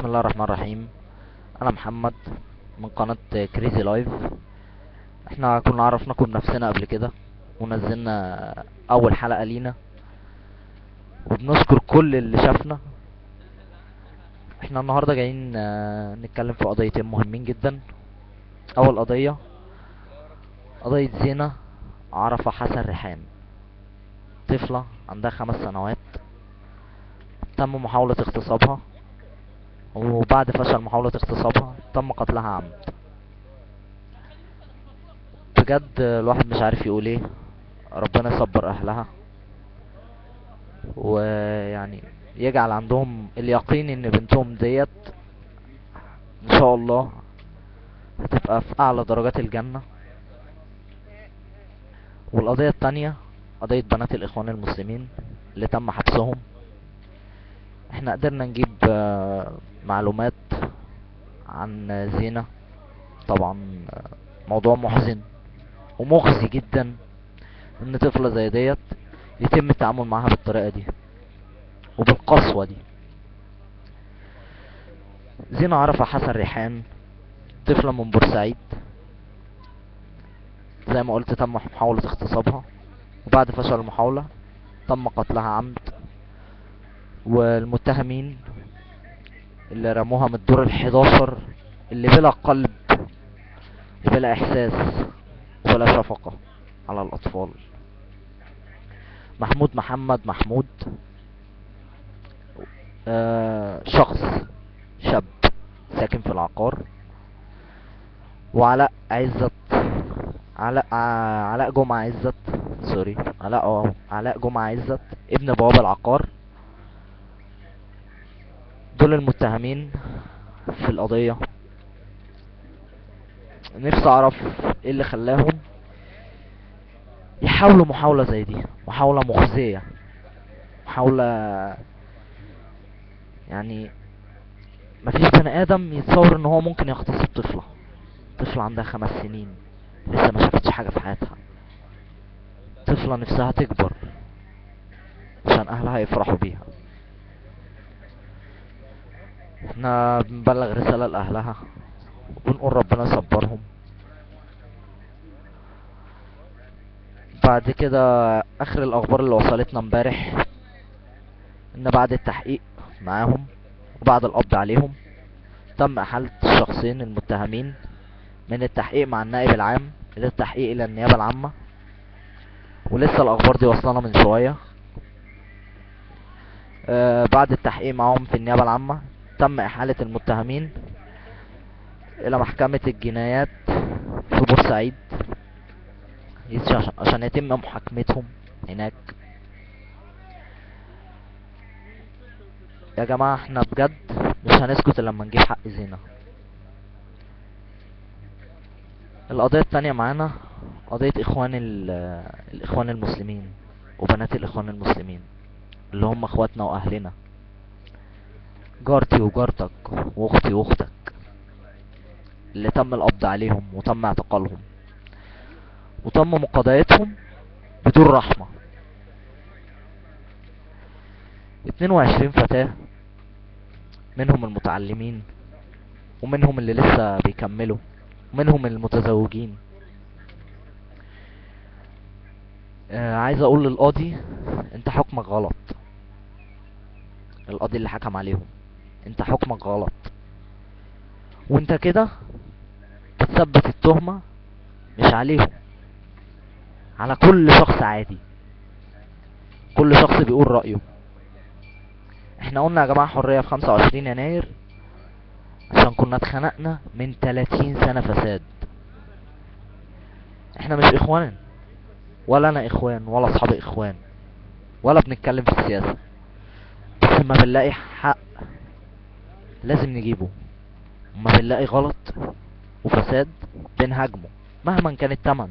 بسم الله الرحمن الرحيم. انا محمد من قناة Crazy Life. احنا كنا عرفناكم بنفسنا قبل كده ونزلنا اول حلقة لينا، وبنشكر كل اللي شافنا. احنا النهاردة جايين نتكلم في قضيتين مهمين جدا. اول قضية قضية زينة عرفة حسن ريحان، طفلة عندها 5 سنوات تم محاولة اغتصابها، وبعد فشل محاولة اغتصابها تم قتلها عمد. بجد الواحد مش عارف يقول ايه، ربنا يصبر اهلها ويعني يجعل عندهم اليقين ان بنتهم ديت ان شاء الله هتبقى في اعلى درجات الجنة. والقضية التانية قضية بنات الاخوان المسلمين اللي تم حبسهم. احنا قدرنا نجيب معلومات عن زينة. طبعا موضوع محزن ومخزي جدا ان طفلة زي ديت يتم التعامل معاها بالطريقة دي وبالقسوة دي. زينة عرفة حسن ريحان، طفلة من بورسعيد، زي ما قلت تم محاولة اغتصابها، وبعد فشل المحاولة تم قتلها عمد. والمتهمين اللي رموها من الدور 11، اللي بلا قلب وبلا احساس ولا شفقة على الاطفال، محمود محمد محمود، شخص شاب ساكن في العقار، وعلاء عزت، علاء جمعة عزت، سوري، علاء جمعة عزت ابن بواب العقار. دول المتهمين في القضية. نفسي اعرف ايه اللي خلاهم يحاولوا محاولة زي دي، محاولة مخزية، محاولة يعني مفيش بني ادم يتصور ان هو ممكن يغتصب طفلة، طفلة عندها 5 سنين لسه ما شافتش حاجة في حياتها، طفلة نفسها تكبر عشان اهلها يفرحوا بيها. احنا بنبلغ رسالة لأهلها وبنقول ربنا يصبرهم. بعد كده اخر الاخبار اللي وصلتنا امبارح ان بعد التحقيق معاهم وبعد القبض عليهم تم احالة الشخصين المتهمين من التحقيق مع النائب العام الى التحقيق الى النيابة العامة، ولسه الاخبار دي وصلنا من شوية. بعد التحقيق معاهم في النيابة العامة تم احالة المتهمين الى محكمة الجنايات في بورسعيد عشان يتم محاكمتهم هناك. يا جماعة احنا بجد مش هنسكت الا لما نجيب حق زينة. القضية التانية معانا قضية الاخوان المسلمين وبنات الاخوان المسلمين اللي هم اخواتنا واهلنا، جارتي وجارتك واختي واختك، اللي تم القبض عليهم وتم اعتقالهم وتم مقاضيتهم بدون رحمة. 22 فتاة، منهم المتعلمين ومنهم اللي لسه بيكملوا ومنهم المتزوجين. عايز اقول للقاضي انت حكمك غلط، القاضي اللي حكم عليهم انت حكمك غلط، وانت كده بتثبت التهمة مش عليهم، على كل شخص عادي، كل شخص بيقول رأيه. احنا قلنا يا جماعة حرية في 25 يناير عشان كنا اتخنقنا من 30 سنة فساد. احنا مش اخوان، ولا انا اخوان ولا اصحابي اخوان، ولا بنتكلم في السياسة، بس ما بنلاقي حق لازم نجيبه، وما بنلاقي غلط وفساد بنهاجمه مهما كان التمن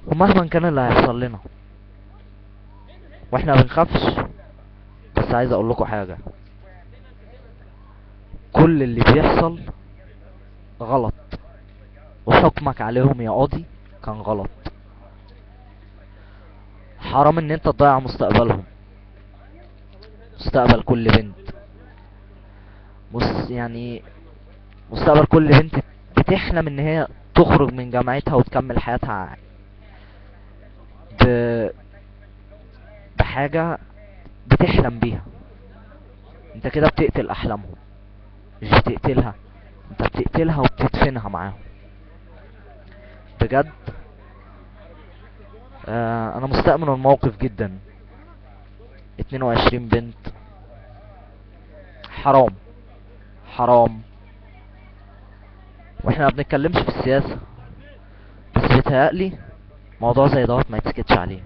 ومهما كان اللي هيحصل لنا، واحنا ما بنخافش. بس عايز اقول لكم حاجة، كل اللي بيحصل غلط، وحكمك عليهم يا قاضي كان غلط. حرام ان انت تضيع مستقبلهم، مستقبل كل بنت. يعني مستقبل كل بنت بتحلم ان هي تخرج من جامعتها وتكمل حياتها بحاجة بتحلم بيها. انت كده بتقتل احلامهم، مش بتقتلها، انت بتقتلها وبتدفنها معاهم بجد. انا مستأمن الموقف جدا. 22 بنت، حرام حرام. واحنا ما بنتكلمش في السياسة، بس بيتهيألي موضوع زي دوت ما يتسكتش عليه.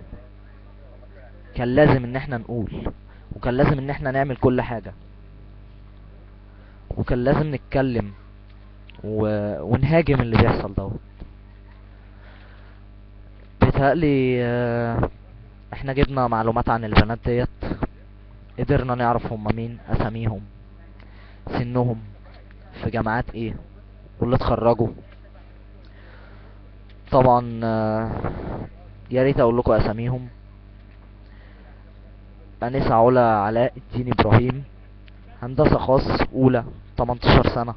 كان لازم ان احنا نقول، وكان لازم ان احنا نعمل كل حاجة، وكان لازم نتكلم ونهاجم اللي بيحصل دوت. بيتهيألي احنا جبنا معلومات عن البنات ديت، قدرنا نعرف هم مين، اساميهم، سنهم، في جامعات ايه، واللي اتخرجوا. طبعا يا ريت اقول لكم اساميهم. انسة علا علاء الدين ابراهيم، هندسة خاص، اولى، 18 سنة.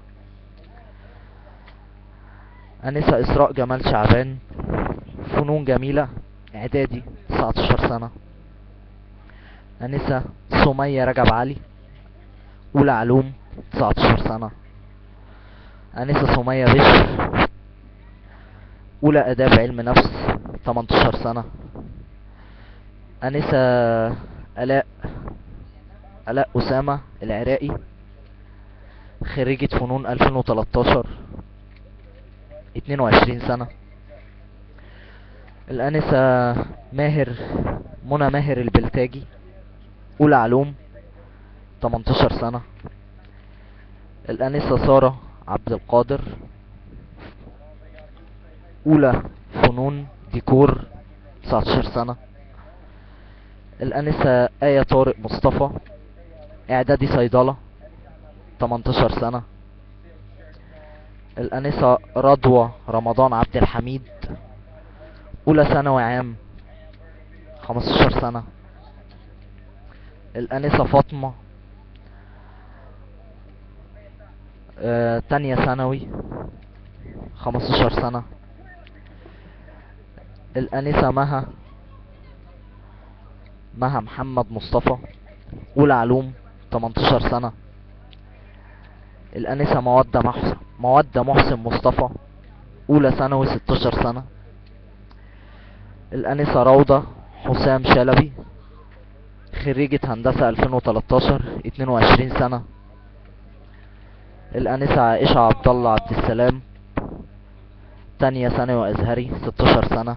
انسة اسراء جمال شعبان، فنون جميلة، اعدادي، 19 سنة. انسة سمية رجب علي، اولى علوم، 19 سنة. انسة سمية بشر، اولى اداب علم نفس، 18 سنة. انسة الاء اسامة العراقي، خريجة فنون 2013، 22 سنة. الانسة منى ماهر البلتاجي، اولى علوم، 18 سنة. الانسة سارة عبد القادر، اولى فنون ديكور، 19 سنة. الانسة آية طارق مصطفى، اعدادي صيدلة، 18 سنة. الانسة رضوى رمضان عبد الحميد، اولى ثانوي عام، 15 سنة. الانسة فاطمة، تانية ثانوي، 15 سنة. الانسة مها محمد مصطفى، اولى علوم، 18 سنة. الانسة مودة محسن مصطفى، اولى ثانوي، 16 سنة. الانسة روضة حسام شلبي، خريجة هندسة 2013، 22 سنة. الانسة عائشة عبد الله عبد السلام، تانية ثانوي ازهري، 16 سنة.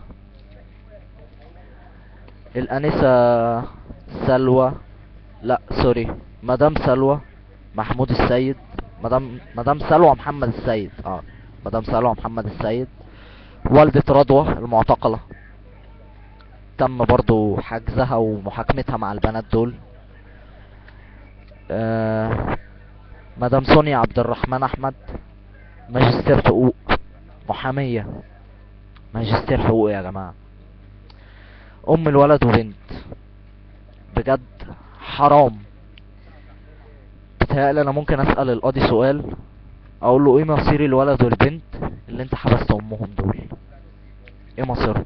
الانسة سلوى، لا سوري، مدام سلوى محمود السيد، مدام سلوى محمد السيد، مدام سلوى محمد السيد، والدة رضوى المعتقلة، تم برضو حجزها ومحاكمتها مع البنات دول. مدام سونيا عبد الرحمن احمد، ماجستير حقوق، محامية، ماجستير حقوق يا جماعة، ام الولد وبنت. بجد حرام. بتهيألي انا ممكن اسأل القاضي سؤال، اقول له ايه مصير الولد والبنت اللي انت حبست امهم دول؟ ايه مصيرهم؟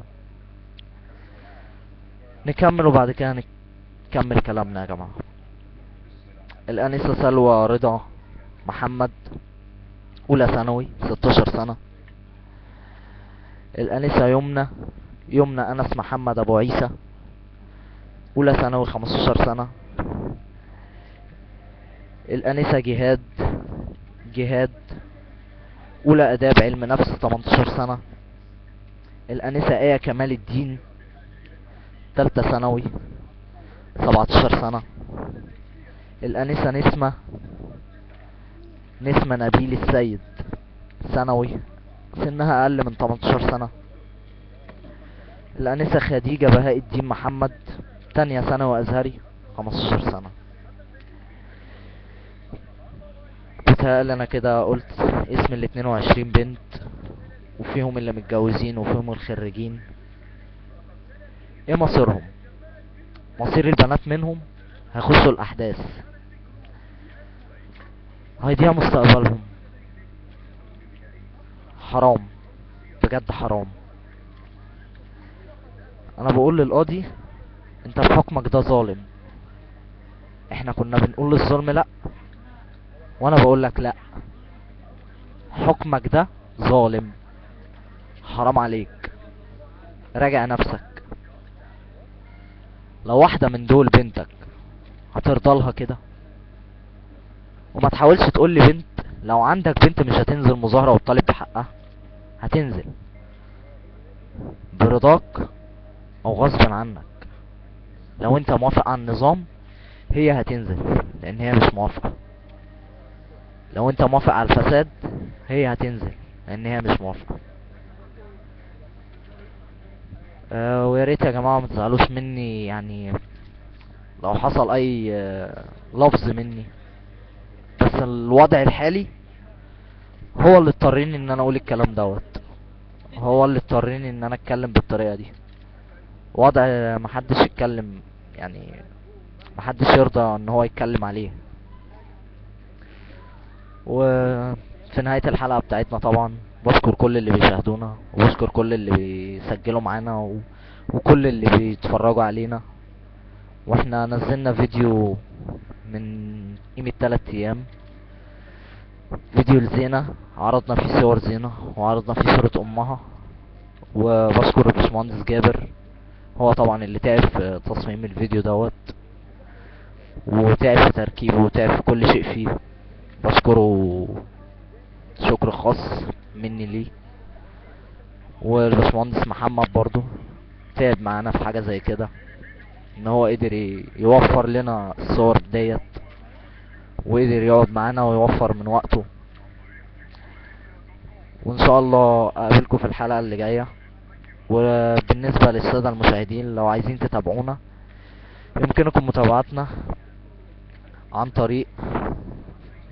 نكمل وبعد كده نكمل كلامنا يا جماعة. الانسة سلوى رضا محمد، اولى ثانوي، 16 سنة. الانسة يمنى انس محمد ابو عيسى، اولى ثانوي، 15 سنة. الانسة جهاد، اولى اداب علم نفس، 18 سنة. الانسة آية كمال الدين، تالتة ثانوي، 17 سنة. الانسة نسمة نبيل السيد، ثانوي، سنها اقل من 18 سنة. الانسة خديجة بهاء الدين محمد، تانية ثانوي ازهري، 15 سنة. بيتهيألي انا كده قلت اسم ال 22 بنت، وفيهم اللي متجوزين وفيهم الخريجين. ايه مصيرهم؟ مصير البنات منهم هيخشوا الاحداث. هيضيع مستقبلهم. حرام بجد حرام. انا بقول للقاضي انت بحكمك ده ظالم. احنا كنا بنقول للظلم لا، وانا بقول لك لا، حكمك ده ظالم، حرام عليك، راجع نفسك. لو واحدة من دول بنتك هترضى لها كده؟ وما تحاولش تقول لي بنت، لو عندك بنت مش هتنزل مظاهرة وتطالب بحقها، هتنزل برضاك او غصب عنك. لو انت موافق على النظام هي هتنزل لان هي مش موافقة، لو انت موافق على الفساد هي هتنزل لان هي مش موافقة. ويا ريت يا جماعة ما تزعلوش مني، لو حصل اي لفظ مني، بس الوضع الحالي هو اللي اضطريني ان انا اقول الكلام دوت، هو اللي اضطريني ان انا اتكلم بالطريقة دي. وضع محدش يتكلم، محدش يرضى ان هو يتكلم عليه. وفي نهاية الحلقة بتاعتنا طبعا بشكر كل اللي بيشاهدونا، وبشكر كل اللي بيسجلوا معانا، وكل اللي بيتفرجوا علينا. واحنا نزلنا فيديو من قيمة 3 ايام، فيديو لزينة، عرضنا فيه صور زينة وعرضنا فيه صورة امها. وبشكر الباشمهندس جابر، هو طبعا اللي تعب في تصميم الفيديو دوت، وتعب في تركيبه وتعب في كل شيء فيه، بشكره شكر خاص مني ليه. والباشمهندس محمد برضو تعب معانا في حاجة زي كده، ان هو قدر يوفر لنا الصور ديت، وقدر يقعد معانا ويوفر من وقته. وان شاء الله اقابلكم في الحلقة اللي جاية. وبالنسبة للسادة المشاهدين لو عايزين تتابعونا يمكنكم متابعتنا عن طريق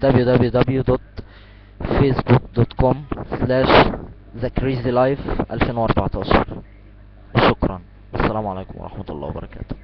www.facebook.com/thecrazylife 2014. وشكرا، والسلام عليكم ورحمة الله وبركاته.